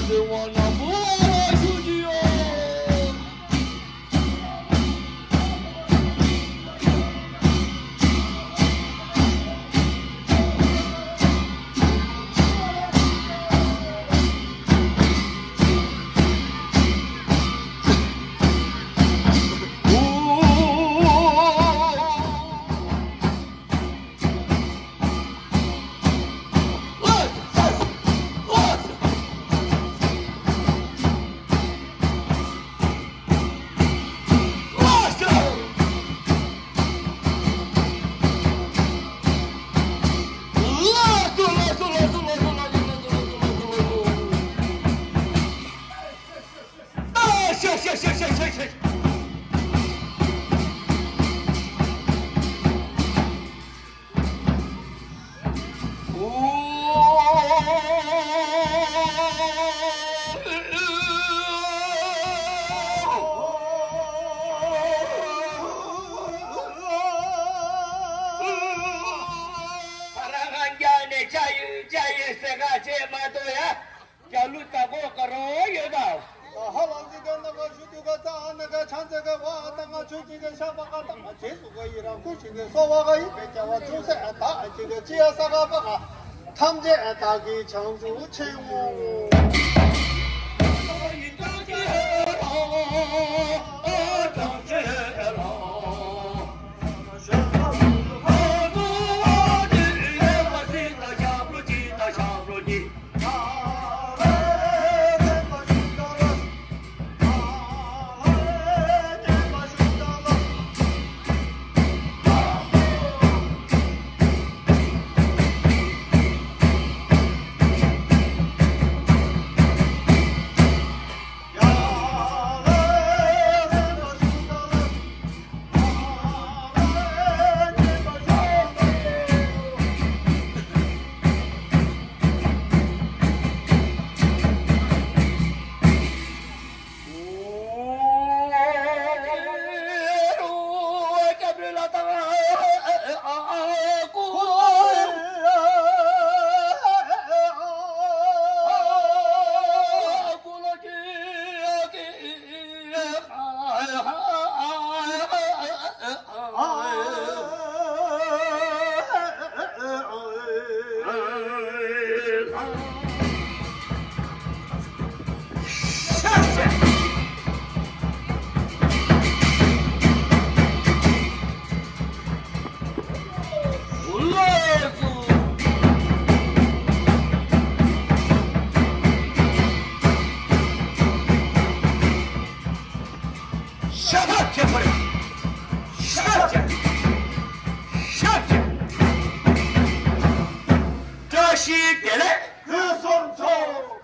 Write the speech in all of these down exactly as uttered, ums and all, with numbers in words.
ཁ་རང་ང་རྒྱ་ནས་ཅ་ཡུ་ཅ་ཡུ་ཟེར་ག་བྱེད་མ་གཏོགས་ཡ། རྒྱ་ལུ་ད་གོ་ག་རོ་ཡོད་ད། ཧ་ལ་ཟི་ག་ན་ག་ཞུ་དུ་ག་ཙ་ཨ་ན་ག་ཆང་ཙེ་ག་བ་ཨ་ད་ང་ཆུ་ཅི་ག་ཤ་པ་ག་ད་ང་ཆེ་སུ་ག་ཡི་རང་ཁུ་ཅི་ག་སོ་བ་ག་ཡི་པེ་ཀྱ་བ་ཆུ་སེ་ཨ་ད་ཨ་ཅི་ག་ཅི་ཨ་ས་ག་པ་ག་ཐམས་ཅད་ཨ་ད་གི་ཆང་ཆུ་ཆེ་ངོ་། ཤ་ཁྲག་ཁྱད་པར། ཤ་ཁྲག་ཤ་ཁྲག་བཀྲ་ཤིས་བདེ་ལེགས། ཕུན་སུམ་ཚོགས།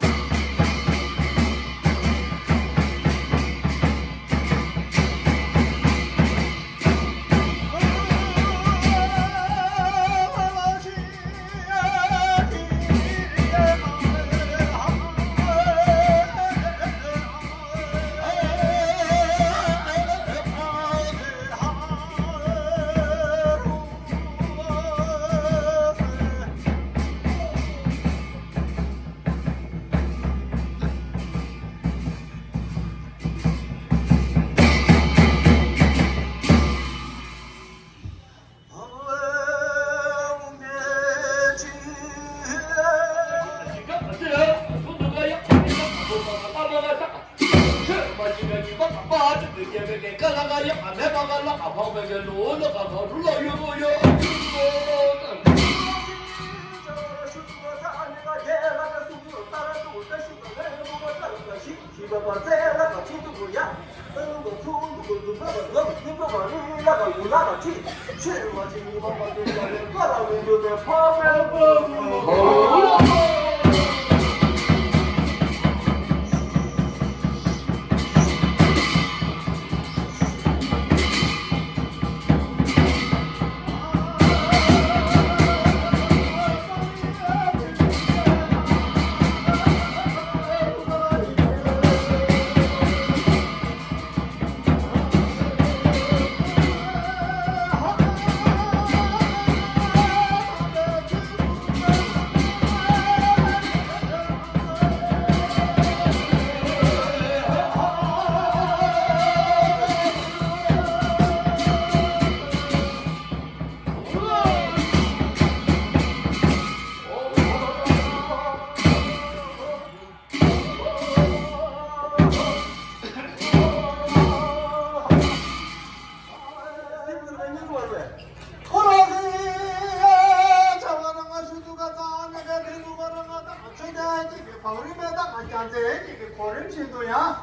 གངས་རི་མེ་ཏོག་ང་རྒྱལ་མཚན་གྱི་གོ་རིམ་བཞིན་དུ་ཡང་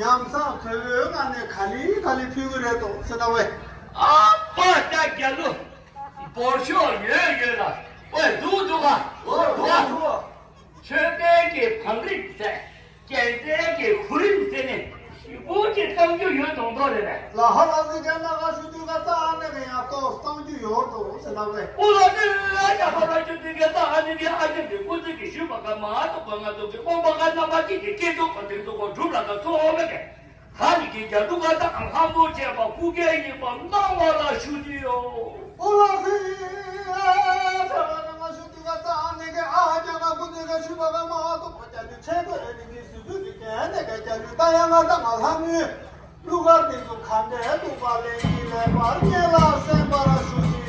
ཉམས་བཟང་དོལ་པོའི་ངང་ནས་ག་ལེ་ག་ལེ་ཕུལ་གྱི་རེད་དོ་ཟེར་ན་བས། ཨ་ཕ་ད་རྒྱ་ལོ། འབོར་ཤོག་ཡོད་ཡོད་ལ། ཨོའི་འདུག་འདུག་ག་འདུག་ག་འདུག་ག་ཆོས་དད་ཀྱི་བང་རིམ་ཟེར། རྒྱལ་མཚན་གྱི་གོ་རིམ་ཟེར་ནས་ཞིབ་པོ་ཅིག་གཏང་རྒྱུ་ཡོད་མདོག་མདོག་རེད་པས། ལ་ཧ་ལ་ཟི་ཀ་ན་ག་ཤུ་དུས་ཀ་ཙ་ཨ་ནེ་གི་ཡང་ཏོག་གཏང་རྒྱུ་ཡོད་དོ་ཟེར་ན་བས། ཨོ་ལ་ཏི་ལ་ཡ་ཧ་ལ་ཤུ་དུས་ཀ་ཙ་ཨ་ནེ་གི་ཨ་ཅེ་གི་སྐུ་ཚེ་གི་ཞུས་པ་ག་མ་གཏོགས་པ་ང་ཚོ་གི་དབང་པོ་ག་རྣམ་པ་གཅིག་གི་སྐྱེ་ཚུལ་གོ་དེ་ཚོ་གོ་གྲུབ་ལ་ད་ཚོ་ཨོ་མེ་གི་ཧ་ལི་གི་རྒྱ་དུ་ག་ད་ཨང་ཧ་མོ་བྱས་པ་སྐུ་སྐྱེ་ཡིན་པ་གནང་བ་ལ་ཞུ་རྒྱུ་ཡོད། ཨོ་ལ་ཧི་ཨ་ད་ང་ང་ཤུ་དུས་ཀ་ཙ་ཨ་ནེ་གི་ཨ་ཧ་རྒྱ་ང་སྐུ་ཚེ་གི་ཞུས་པ་ག་མ་གཏོགས་པ་རྒྱ་ལུས་ཆེ་གོ་ཨེ་ནི་གི་སུ་སུ་གི་རྒྱ་ནེ་གི་རྒྱ་ལུས་ད་ཡ་ང་ད་ང་ལྷ་མོའི་གླུ་གར་དེ་ཚོ་ག་འདྲའི་གླུ་པ་ལེན་གྱི་ལེགས་པར་ཉན་ལ་གསན་པར་ཞུ་ཞིག་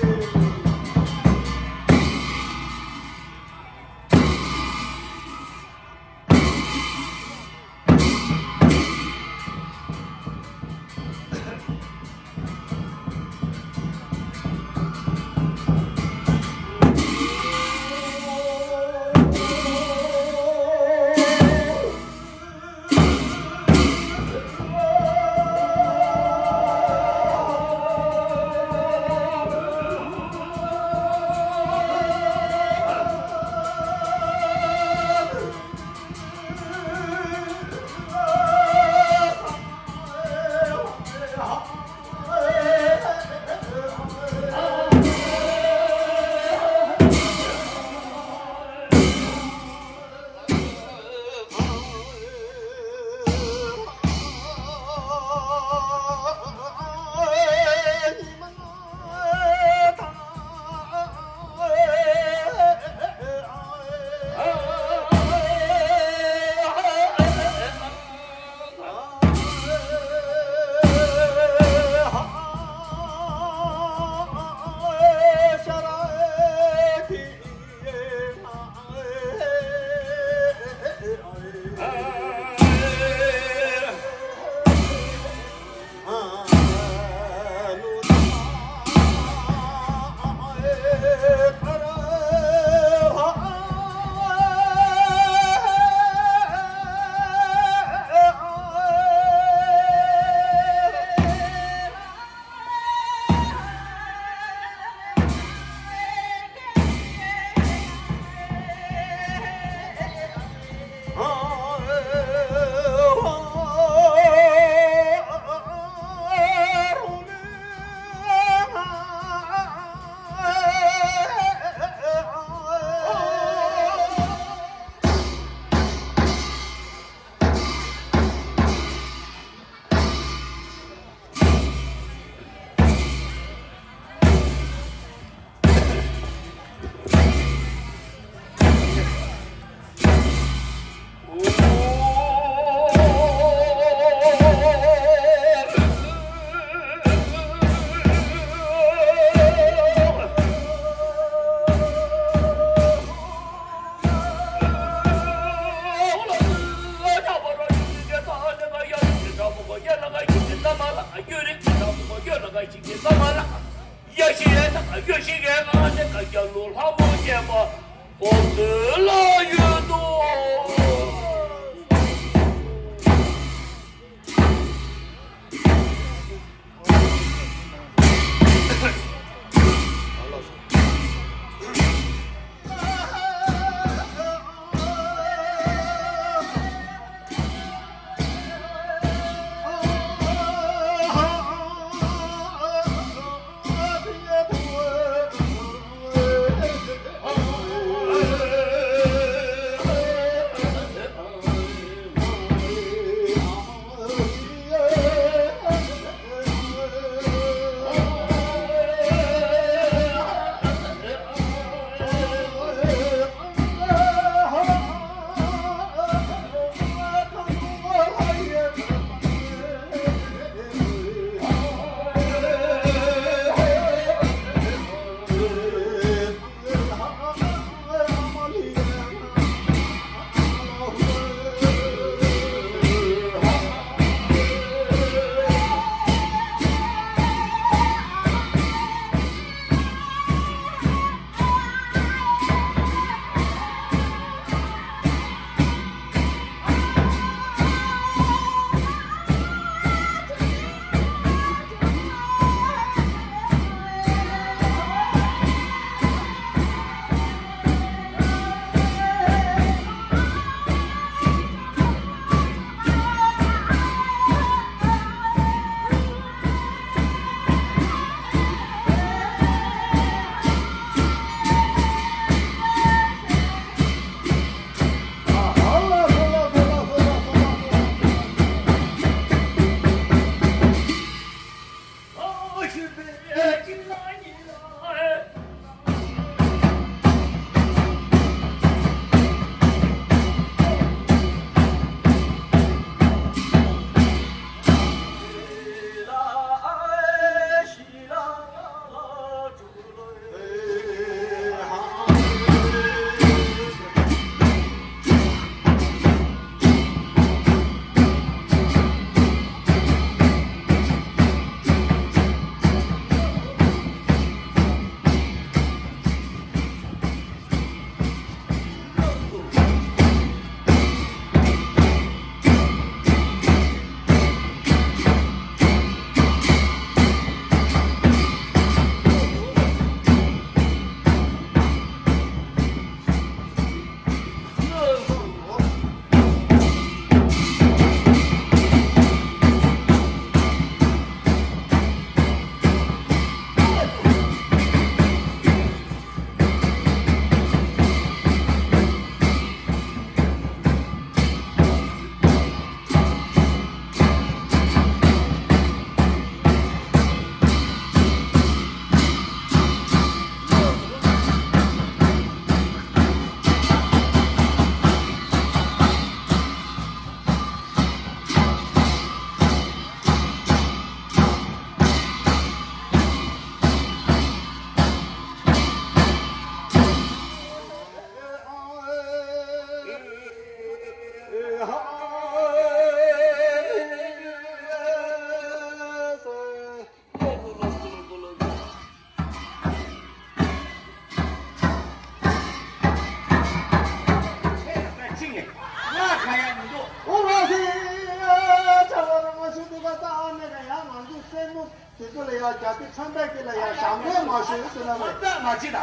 མ་ཤོད་ཟེར་ན་ཧོ་ད་མ་བྱེད་ད།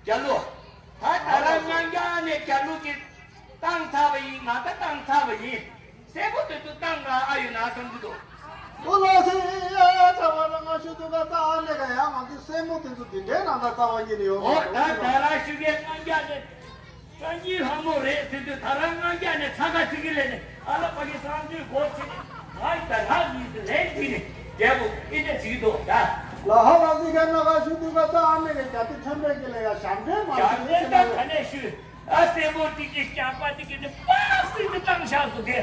རྒྱ་ལོ། ད་ད་ར་ང་རྒྱ་ནས་རྒྱ་ལོ་གི་བཏང་ཚར་བ་ཡིན། ང་ད་བཏང་ཚར་བ་ཡིན། སྲས་པོ་དེ་ཚོ་བཏང་ར་ཨ་ཡོད་ན་བསམ་གྱི་འདུག་ཨོ་ལགས་སེ། ཡ་ཚ་བ་ལ་ང་ཤོད་དུས་ཀ་ད་ཨ་ནེ་ག་ཡ་ང་ཚོའི་སྲས་མོ་དེ་ཚོ་དེ་འདྲའི་ནང་ད་རྩ་བ་ཉིད་ནས་ཡོད་ཨོ་མ་ད་རེད། ད་ར་ཤུ་གའི་ང་རྒྱ་ནས། སངས་རྒྱས་ལྷ་མོ་རེད་ཟེར་དུས་ད་རང་ང་རྒྱ་ནས་ཚ་ཁ་ཚིག་གི་ལས་ནས་ཨ་ལ་པ་གི་སང་དུས་སྒོ་ཕྱེ་ནས་ང་ཡི་ད་ལྷ་གཉིས་སུ་ལན་ཅིག་ནས་རྒྱལ་པོ་ཨི་འདྲ་ཅིག་འདུག་ད། ལ་ཧ་ལ་ཟིག་ག་ན་ག་ཤུ་དུས་ཀ་ཙ་ཨ་མེ་གི་རྒྱ་ཏི་ཁྲོན་པའི་གི་ལ་ཡ་ཞབས་འདྲེན་མ་ཞབས་ཞུ་འདྲེན་ད་ག་ནས་ཞུ། ཨ་སྲས་མོ་དེ་གི་ཞགས་པ་དེ་གི་ནི་པགས་སེ་ནི་བཏང་བཞག་སོ་དེ།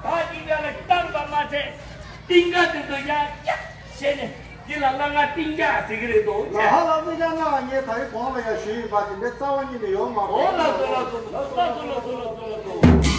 ད་དེ་ག་ལ་བཏང་པ་མ་ཚད་ཏིང་ཀ་དེ་ཚོ་ཡ་ཀྱག་བྱས་ནས། འདི་ལ་གླ་རྔ་ཏིང་ཀ་ཟེར་གི་རེད་དོ། ལ་ཧ་ལ་ཏིང་ཀ་ན་ངས་ད་རེས་གོང་ལ་ཡང་ཞུས་ཡིན་པ་དེ་འདྲའི་རྩ་བ་ཉིད་ནས་ཡོད་མ་རེད། ཨོ་ལགས་སོ་ལགས་སོ་ལགས་སོ་ལགས་སོ་ལགས་སོ་ལགས་སོ།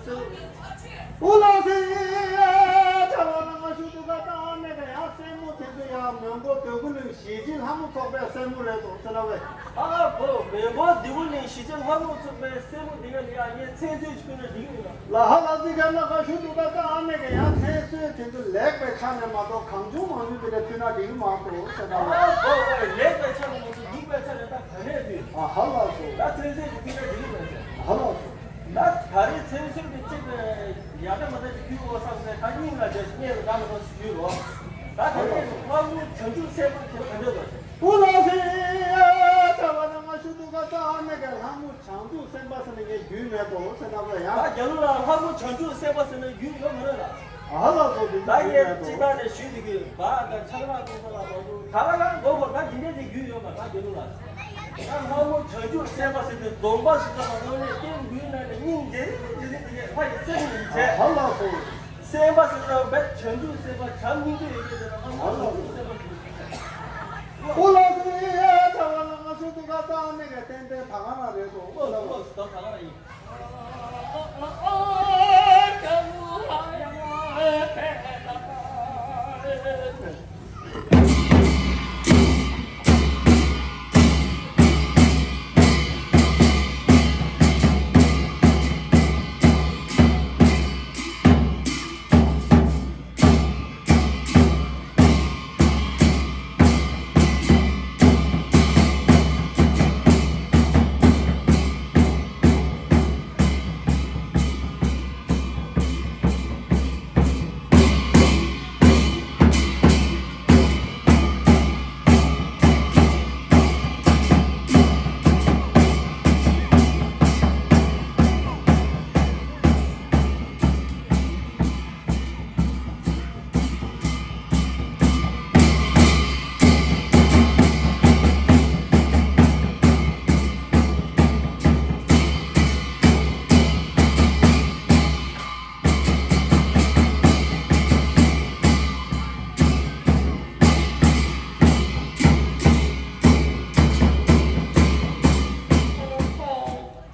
ཨོ་ལགས་སེ། ཨོ་ལགས་སེ། ཁྲ་བ་ལ་ང་ཤུ་དུ་ཀ་ཏང་ཨ་མེ་ག་ཡང་སྲས་མོ་དེ་ཚོ་ཡང་མོན་གྷོ་འདོད་རྒུ་གླིང་གཞིས་བྱེས་ལྷ་མོ་ཚོགས་པའི་སྲས་མོ་རེད་དོ་ཟེར་ན་བས། ཨ་ཨ་བོ་མོན་གྷོ་འདོད་རྒུ་གླིང་གཞིས་བྱེས་ལྷ་མོ་ཚོགས་པའི་སྲས་མོ་འདི་ག་ལ་ཡང་ངས་མཚན་གསོལ་ཞིག་ཕུལ་ན་འགྲིག་གི་ཡོད་ལ། ལ་ཧ་ལ་ཟི་ག་ན་ཁ་ཤུ་དུ་ཀ་ཏང་ཨ་མེ་ག་ཡང་མཚན་གསོལ་དེ་ཚོ་ལེགས་པའི་ཆ་ནས་མ་གཏོགས་གང་བྱུང་མང་བྱུང་དེ་འདྲ་ཕུལ་ན་འགྲིག་གི་མ་གཏོགས་ཟེར་ན་བས། ཨ་བོ་བོ་ལེགས་པའི་ཆ་ནས་མ་གཏོགས་ཡིན་པའི་ཆ་ནས་ད། ཨ་ཧ་ལགས་སོ། ད་ཚན་རྩལ་གྱི་ཕུལ་ན་འགྲིག་གི་མ་རེད། ཨ་ཧ་ལགས་སོ། ད་ད་རེས་ཚན་རྩལ་གྱི་གཅིག་ཡག་ག་མ་ད་ཅིག་ཕུལ་དགོས་བསམ་ནས་ད་སྙིང་ལ་བྱས་སྙད་ལ་འདྲ་མ་འདྲ་ཞིག་ཞུས་རོགས། ད་ད་རེས་ལྷ་མོ་བྱང་ཆུབ་སེམས་དཔའ་དེ་ག་འདྲ་བ་རེད། ཨོ་ལགས་སེ། ད་བ་ན་ང་ཤུ་དུ་ཀ་ཏང་ཨ་མེ་ག་ལྷ་མོ་བྱང་ཆུབ་སེམས་དཔའ་ཟེར་ན་ངས་རྒྱུས་མེད་དོ་ཟེར་ན་བ་ཡང་། ད་རྒྱ་ལོ་ལ་ལྷ་མོ་བྱང་ཆུབ་སེམས་དཔའ་ཟེར་ན་རྒྱུས་ཡོད་མ་རེད་ལ། ཨ་ཧ་ལགས་སོ། དེ་ད་ངས་སྤྱི་བཏང་ནས་ཞུས་འདུག་གི་བ་དང་ཆགས་སྡང་གཏོང་ས་ལ་མ་འདུག་ད་ལ་ལ་མགོ་བོར་ད་འདི་འདྲས་ཀྱི་རྒྱུས་ཡོད་པ་ད་འདི་ལུགས་ལ། ད་ལྷ་མོ་བྱང་ཆུབ་སེམས་དཔའ་ཟེར་དུས་སྡོམ་པ་ཞིག་ཚང་མ་དངོས་གནས་སྐྱེ་དགུའི་ནང་ནས་སྙིང་རྗེ་རེ་རེ་རེ་རེ་ལྷ་ཡི་སེམས་ཡིན་བྱས། ཨ་ཧ་ལགས་སོ། སེམས་དཔའ་ཟེར་ན་བས་བྱང་ཆུབ་སེམས་དཔའ་བྱམས་སྙིང་རྗེ་ཡོད་མཁན་དེ་ལ་ལྷ་མོ་བྱང་ཆུབ་སེམས་དཔའ་ཞུ། ཨོ་ལགས་སོ། ཡ་ད་བ་ལ་ང་ཤུ་དུ་ཀ་ཏང་ཨ་མེ་ག་ཏན་ཏན་ད་ག་ན་རེད་དོ། ཨོ་ལགས་སོ་ད་ད་ག་ན་ཡིན།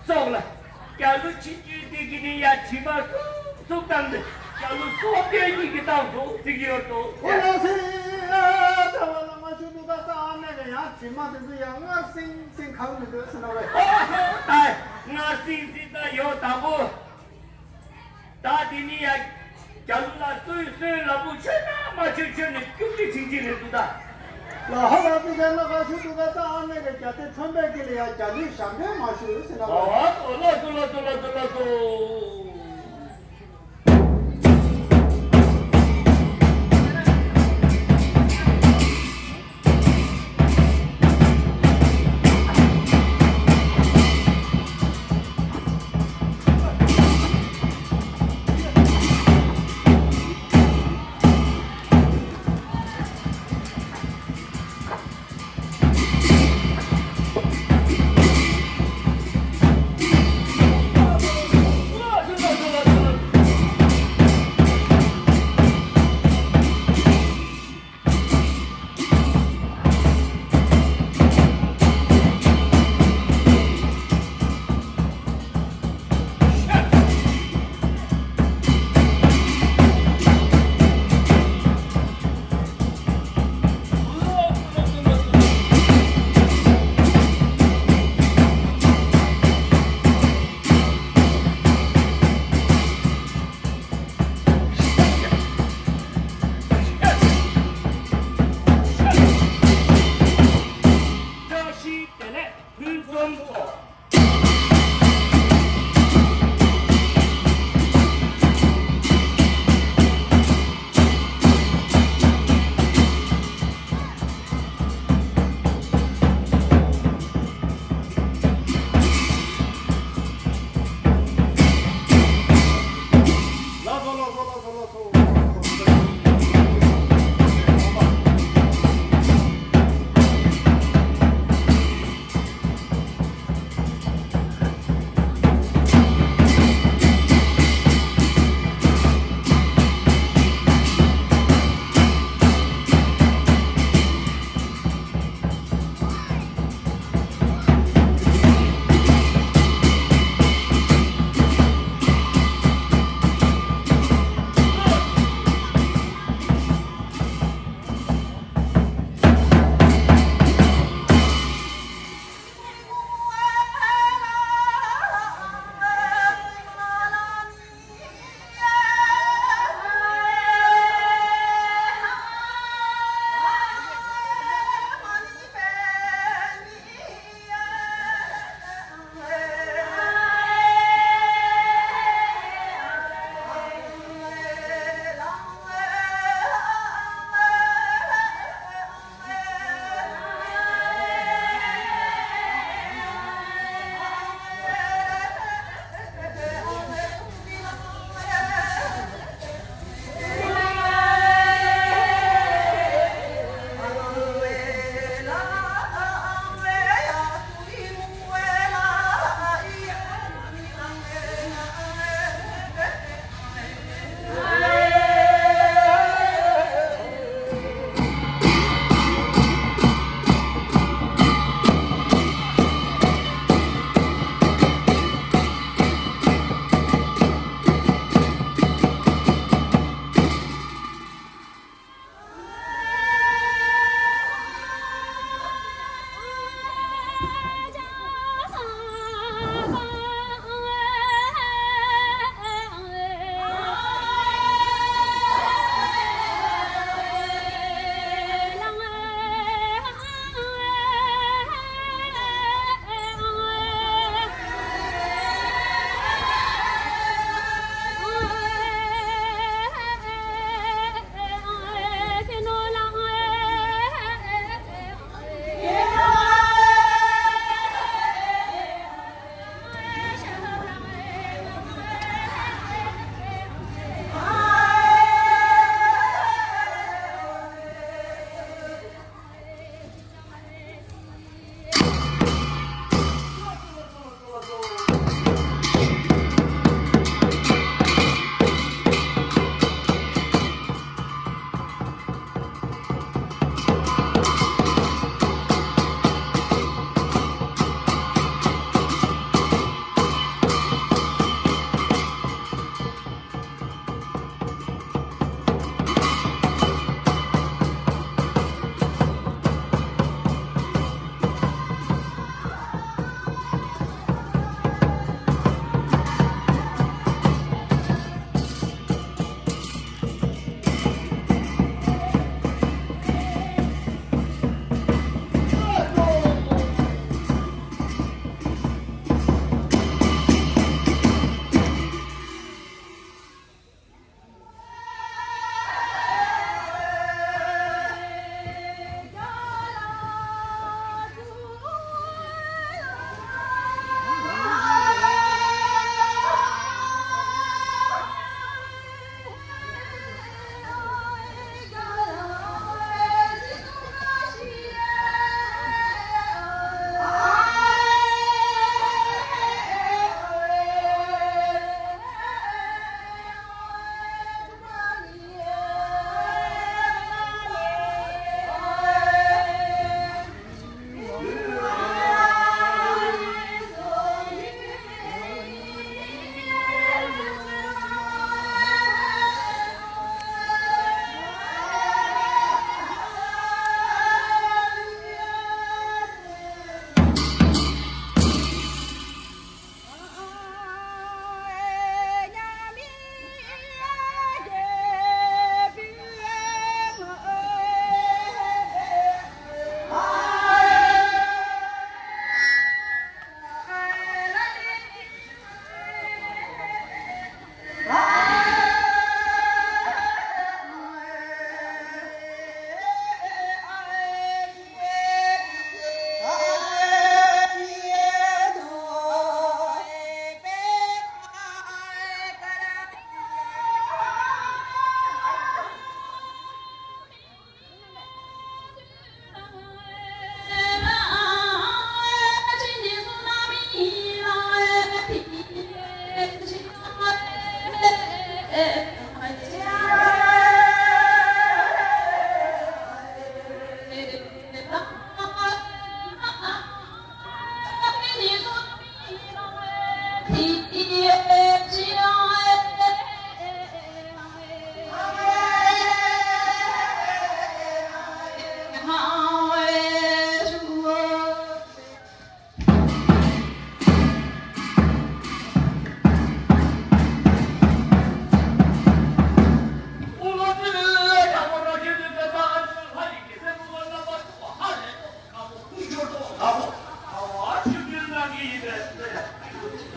སོགས་ལ། རྒྱ་ལོ་ཆིག་སྒྲིལ་དེ་གི་ནི་ཡ་དྲི་མ་སུབ་སུབ་བཏང་སྟེ་རྒྱ་ལོ་སོགས་དེ་གཉིས་ཀྱི་བཏང་སོ་ཟིག་ཡོད་དོ། ཨོ་ལགས་སེ། ད་བ་ལ་ང་ཤུ་དུ་ཀ་ཏང་ཨ་མེ་ག་ཡང་དྲི་མ་དེ་ཚོ་ཡང་སྔར་སིང་སིང་གང་མི་འདོད་ཟེར་ན་བས། ཨོ་ཧོ་ད་སྔར་སིང་སིང་ད་ཡོད་དང་པོ། ད་དེ་ནི་ཡ། རྒྱ་ལོ་ལ་སོའི་སོའི་ལ་བུ་ཆོས་ན་མ་ཆོས་ཆོས་ནས་ཀྱུག་ཀྱུག་ཆིང་ཆིང་རེད་འདུག་ད། ལ་ཧ་ལ་ཏི་ག་ན་ག་ཤུ་དུ་ཀ་ཏང་ཨ་མེ་ག་རྒྱ་ཏི་ཁྲོན་པའི་གི་ལ་ཡ་རྒྱ་ལུས་ཞབས་འདྲེན་མ་ཞུ་ཟེར་ན། ཨོ་ལགས་སོ་ལགས་སོ་ལགས་སོ་ལགས་སོ།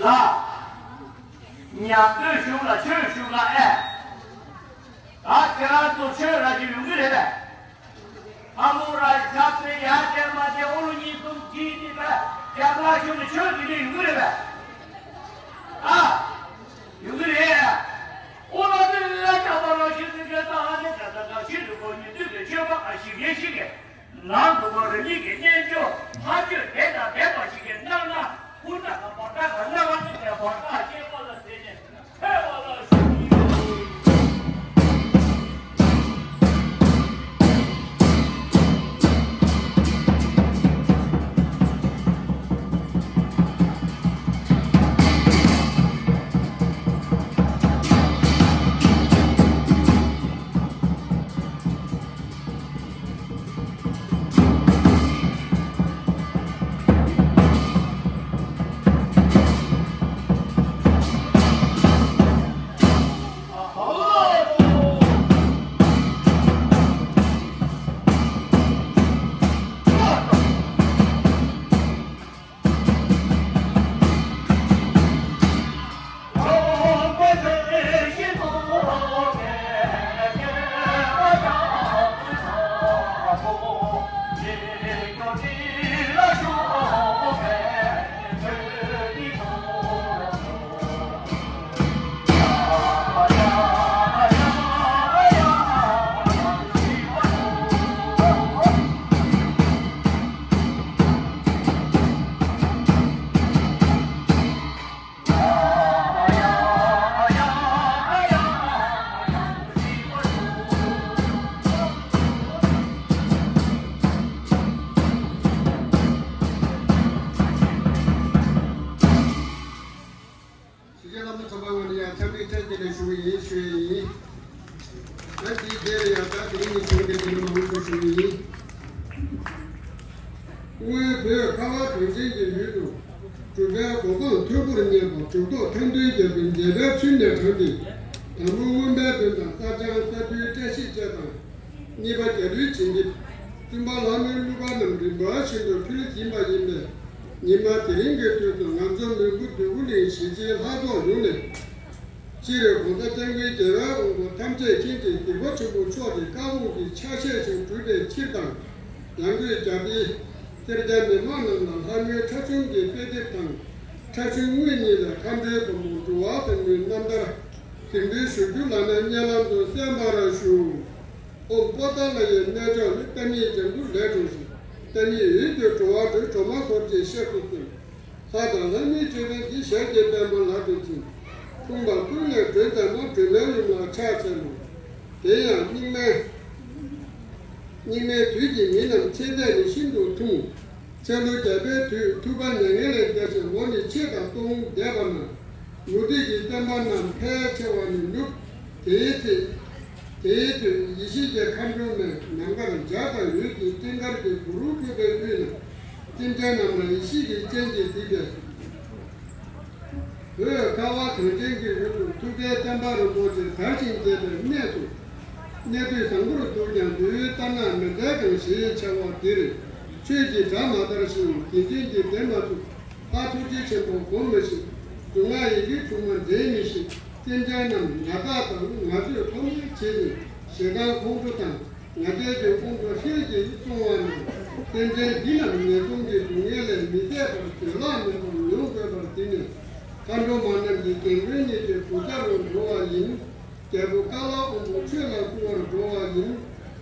ལ། ཉམས་དོན་ཞུ་ལ་ཆོས་ཞུ་ལ་ཨེ། ད་ཁྱེད་རང་ཚོ་ཆོས་ར་ཅིག་ཡོང་གི་རེད་པས། ཕ་མོ་ར་ཆབ་སྲིད་ཡར་བསྐྱལ་མར་བསྐྱལ་ཨོ་ལོ་གཉིས་གསུམ་གྱིས་ནི་པས་རྒྱབ་ལ་ཞུ་ནི་ཆོས་དེ་འདྲ་ཡོང་གི་རེད་པས། ཨ། ཡོང་གི་རེད། ཨོ་ལ་དེ་ལ་ཆབ་པ་ར་ཤི་ཟིན་གྱི་ད་ཧ་ནི་ད་ད་ག་ཤི་རི་གོ་ཉི་དུས་ཀྱི་ཆོས་པ་ཨ་ཤི་གེ་ཤི་གེ། ནང་དུ་བ་རི་ཉིད་ཀྱི་སྙན་བརྒྱུད་ཕ་ཆོས་དེ་དང་ལྡན་པ་ཞིག་གིས་གནང་ན་ཀུན་ད་ག་བར་ཐག་ག་སྣང་བ་ཐུག་པའི་བར་ཐག་ཅེས་པ་ལ་ཟེར་ནས་ཕལ་བ་ལ་ཞུ་གི་ཡོད། སྔོན་བོད་ཁ་བ་གངས་ཅན་གྱི་ཡུལ་དུ་གྲུབ་པའི་གོ་འཕང་མཐོན་པོར་བསྙེགས་པ་གྲུབ་ཐོབ་ཐང་སྟོང་རྒྱལ་པོའི་མཛད་པའི་ཚུལ་ནས་དྲངས་ཏེ། དང་པོ་མངོན་པའི་དོན་དང་གསལ་བྱང་གསལ་སྒྲོན་བཀྲ་ཤིས་བཅས་དང་། གཉིས་པ་རྒྱ་རུའི་བྱིན་གྱིས་བརྩོན་པ་ལྷ་མོའི་བསླུ་བ་རྣམས་རིམ་པ་བཞིན་དུ་ཕུལ་ཟིན་པ་ཡིན་པས། ཉི་མ་དེ་རིང་གི་དུས་སུ་ང་ཚོ་མོན་གྷོ་འདོད་རྒུ་གླིང་གཞིས་བྱེས་ལྷ་ཚོགས་ཡོངས་ནས། སྤྱིར་༸གོང་ས་༸སྐྱབས་མགོན་རྒྱལ་བའི་དབང་པོ་ཐམས་ཅད་མཁྱེན་ཅིང་སྡིག་པ་ཆེན་པོ་མཆོག་གི་བཀའ་དགོངས་ཀྱི་ཆ་ཤས་ཤིག་སྒྲུབ་པའི་ཕྱིར་དང་། ཡང་སྒོས་རྒྱ་བལ་སེར་སྐྱ་མི་མང་རྣམས་ལ་ལྷ་མོའི་ཁྲ་ཆུང་གི་དཔེ་དེབ་དང་། ཁྲ་ཆུང་དངོས་གཉིས་ལས་མཁའ་འགྲོའི་བུ་མོ་འགྲོ་བ་ཟབ་མོའི་རྣམ་ཐར་གཟིགས་འབུལ་ཞུ་རྒྱུ་ལགས་ན་སྙན་ལམ་དུ་གསན་པར་ཞུ། ཨོཾ་པོ་ཏཱ་ལ་ཡའི་རྣལ་འབྱོར་ནི། ཏཱཾ་ཡེ་ཛྙཱ་ན་ཏུ་ལས་གྲོལ་ཞིང་། ཏཱཾ་ཡེ་འོད་ཀྱི་འགྲོ་བ་སྒྲོལ། སྒྲོལ་མ་ཚོགས་ཀྱི་གཤེགས་སུ་གསོལ། ལྷ་དང་ལྷ་མིན་སྤྱོད་པའི་འདི་ཞལ་གྱི་པདྨོ་ལག་ཏུ་འཛིན། མཐོང་བ་ཀུན་ལས་སྒྲོལ་མཛད་མ། སྒྲོལ་མའི་ཡུམ་ལ་ཕྱག་འཚལ་ལོ། དེ་ཡང་སྙིགས་མའི་སྙིགས་མའི་དུས་ཀྱི་མི་རྣམས་ཚེ་འདས་ནི་ཤིན་ཏུ་ཐུང་། ཚེ་ལོ་བརྒྱ་པའི་དུས་ཐུབ་པ་མྱ་ངན་ལས་འདས་ཤིང་ལོ་ནི་ཕྱེད་དང་སྟོང་འདས་པ་ན། མུ་སྟེགས་ཀྱི་བསྟན་པ་རྣམས་ཕལ་ཆེ་བ་ནི་ནུབ། དེའི་ཚེ། དེའི་དུས་ཡེ་ཤེས་ཀྱི་མཁའ་འགྲོ་མས་ནམ་མཁར་འཇའ་དང་འོད་ཀྱི་སྤྲིན་དཀར་གྱི་སྦུ་རུ་འཁྲིགས་པའི་དབུས་ན། སེམས་ཅན་རྣམས་ལ་ཡེ་ཤེས་ཀྱི་སྤྱན་གྱིས་གཟིགས་པས། བོད་ཁ་བ་གངས་ཅན་གྱི་ཡུལ་དུ་ཐུབ་པའི་བསྟན་པ་རིན་པོ་ཆེ་དར་ཞིང་རྒྱས་པའི་གནས་སུ། གནས་དུས་བཟང་པོར་གྱུར་ཀྱང་དུས་ལྟར་ན་མི་འབྲལ་གང་ཞེས་བྱ་བ་འདིར། ཆོས་ཀྱི་སྒྲ་མ་དར་ཞིང་དགེ་འདུན་གྱི་སྡེ་མ་ཚུགས། ལྷ་ཐུགས་རྗེ་ཆེན་པོ་སྒོམ་མི་ཤེས། སྡུག་བསྔལ་ཡི་གེ་དྲུག་མ་འགྲེལ་མི་ཤེས། སེམས་ཅན་རྣམས་ང་བདག་དང་ང་ཚོས་ཐོག་མར་བྱས་ནས་ཞེ་སྡང་ཁོང་ཁྲོ་དང་ང་རྒྱལ་གྱི་དབང་དུ་ཤེས་ཀྱིས་སོང་བ་ན། སེམས་ཅན་འདི་རྣམས་ངན་སོང་གི་སྡུག་བསྔལ་ལས་མི་ཟད་པར་འདོད་ལྷག་མེད་པར་མྱོང་དགོས་པར་འདི་ནི། མཁའ་འགྲོ་མ་རྣམས་ཀྱིས་རྒན་རྒོན་གཉིས་ཀྱི་བུ་ཚ་རུ་འགྲོ་བ་ཡིན། རྒྱལ་པོ་ཀ་ལ་དབང་པོ་ཆོས་ལ་བསྐུལ་བར་འགྲོ་བ་ཡིན།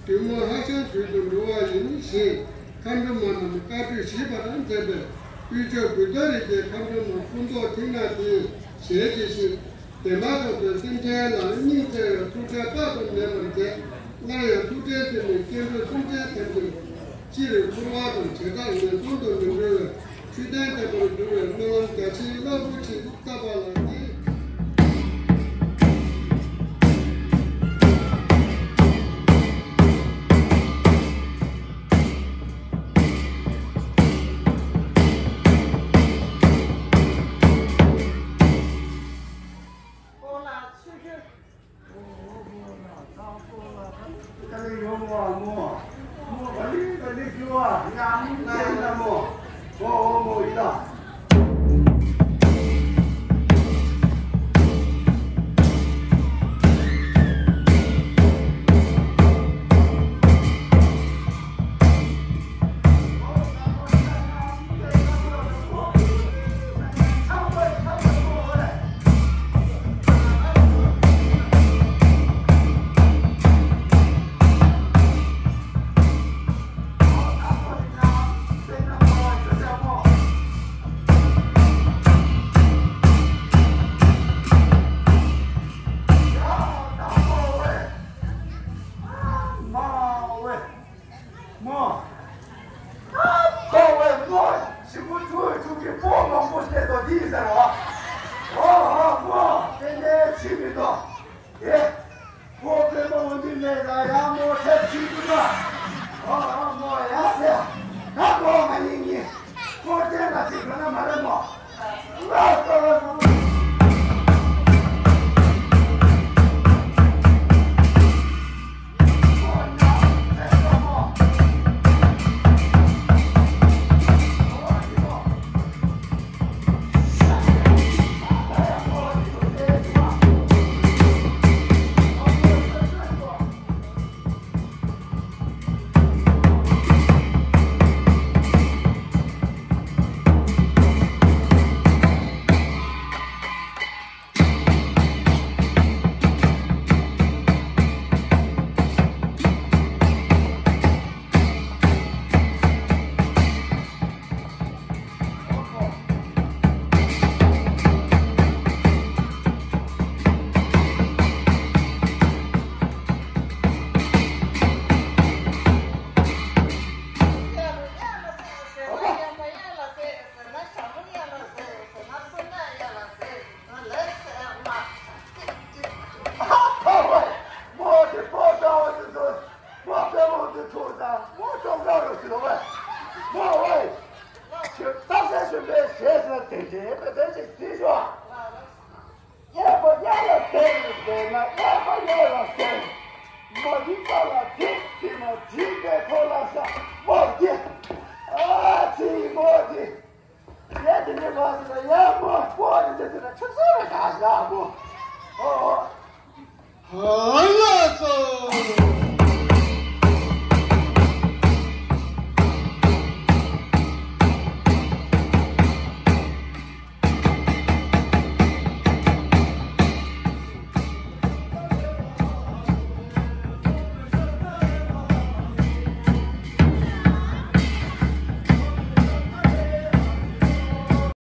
བདུད་མོ་ཧ་ཤང་དུས་སུ་འགྲོ་བ་ཡིན་ཞེས་མཁའ་འགྲོ་མ་རྣམས་བཀའ་གྲོས་ཞིབ་པར་མཛད་པས། དབུས་ཕྱོགས་བུ་ཚ་རི་རྒྱལ་མཁའ་འགྲོ་མ་སྐུ་མདོག་མཐིང་ནག་དེས་ཞལ་གྱིས་བཞེས། དེ་མ་ཐག་ཏུ་སེམས་ཅན་ལ་སྙིང་བརྩེ་བའི་ཐུགས་ཁྲལ་དཔག་ཏུ་མེད་པར་མཛད། སླར་ཡང་ཐུགས་ཁྲལ་ཆེ་ནས་སྐྱེ་འགྲོ་སེམས་ཅན་ཐམས་ཅད་སྤྱིར་འཁོར་བ་དང་བྱེ་བྲག་ངན་སོང་དུ་མི་འགྲོ་བའི་མཆོད་རྟེན་ལྟ་བུར་འགྱུར་བའི་སྨོན་ལམ་རྒྱ་ཆེའི་རླབས་པོ་ཆེ་བཏབ་པ་ལ་བརྟེན། མོ། ཁོ་བོས་མོ་ཞིག་པོ་ཐུག་ཐུག་གི་པོ་མང་པོ་སླེབས་དོ་འདི་ཡིན་ཟེར་བ། ཨོ་ཧོ་མོ་ཏན་ཏན་བྱེད་མི་འདུག་ཨེ། ཁོ་དཔེ་མ་འོན་ཏེ་མེད་ལ་ཡང་མོ་ཐེབས་བྱེད་དགོས་ན། ཨོ་ཧོ་མོ་ཡ་ཟེར་ད་མོ་མ་ཡིན་ངེས་ཁོ་ཏན་ལ་ཅིག་གོ་ན་མ་རེད་མོ། པའི་ཞེས་སོགས་དེ་འདྲའི་དཔེ་དོན་ཅིག་གཟིགས་ཤོག་གཡས་པ་གཡས་ལ་གཟིགས་ཟེར་ན། གཡས་པ་གཡས་ལ་གཟིགས། མ་གི་པ་ལ་དེ་དེ་ན་དྲིས་པའི་ཐོག་ལ་ཤ་མོ་གི། ཨ་ཙི་མོ་གི། ཡ་དེ་ནས་མ་ཟེར་ན་ཡ་མོ་པོ་དེ་ཟེར་ན་ཁྱོད་ཚོ་ལ་ད་ཤ་མོ། ཨོ།